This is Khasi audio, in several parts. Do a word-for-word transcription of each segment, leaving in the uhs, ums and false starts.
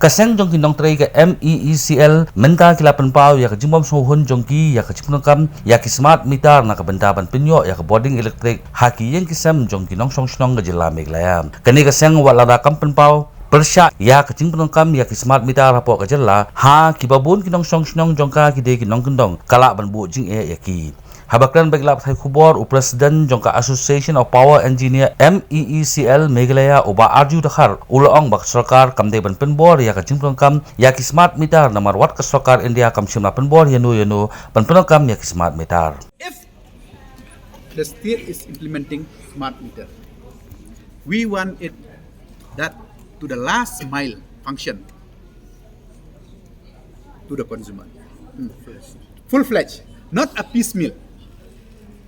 Ka seng jong ki nongtrei ka M E E C L mynta ki la pynpaw ïa ka jingbym sngewhun jong ki ïa ka jingpyndonkam ïa ki smart meter na ka bynta ban pynïoh ïa ka bording elektrik ha ki ïing ki sem jong ki nongshong shnong ka jylla Meghalaya. Kane ka seng wat lada kam pynpaw pyrshah ïa ka jingpyndonkam ïa ki smart meter hapoh ka jylla, ha kiba bun ki nongshong shnong jong ka ki dei ki nongkyndong, ka lah ban buh jingeh ïa ki. Haba kren bad ki lad pathai khubor, u President jong ka Association of Power Engineer M E E C L Meghalaya, u Bah Arju Dkhar, u la ong ba ka sorkar kam dei ban pynbor ïa ka jingpyndonkam ïa ki smart meter, namar wat ka sorkar India kam shym la pynbor ïano ïano ban pyndonkam ïa ki smart meter. If the state is implementing smart meter, we want it that to the last mile function to the consumer. Hmm. Full-fledged, not a piecemeal.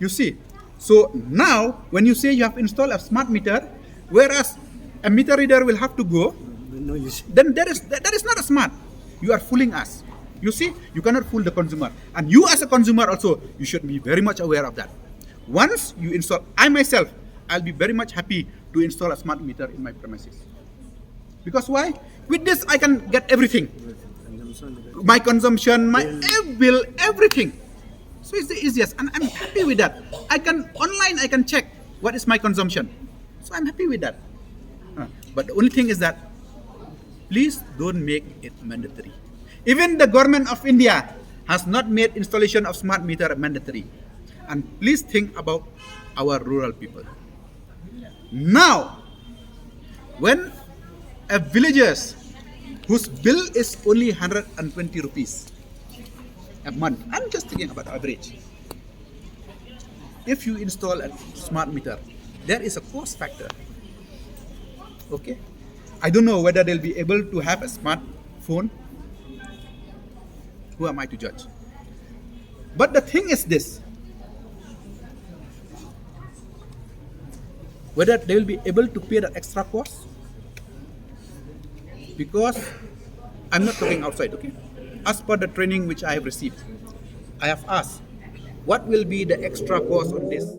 You see, so now when you say you have installed a smart meter, whereas a meter reader will have to go, No use. Then that is that, that is not a smart. You are fooling us. You see, you cannot fool the consumer. And you as a consumer also, you should be very much aware of that. Once you install, I myself, I'll be very much happy to install a smart meter in my premises. Because why? With this, I can get everything. My consumption, my ev- bill, everything. So it's the easiest, and I'm happy with that. I can online, I can check what is my consumption. So I'm happy with that. Uh, but the only thing is that please don't make it mandatory. Even the government of India has not made installation of smart meter mandatory. And please think about our rural people. Now, when a villagers whose bill is only one hundred twenty rupees a month, I'm just thinking about average. If you install a smart meter, there is a cost factor. Okay? I don't know whether they'll be able to have a smartphone. Who am I to judge? But the thing is this. Whether they will be able to pay that extra cost? Because I'm not talking outside, okay? As per the training which I have received, I have asked, what will be the extra cost on this?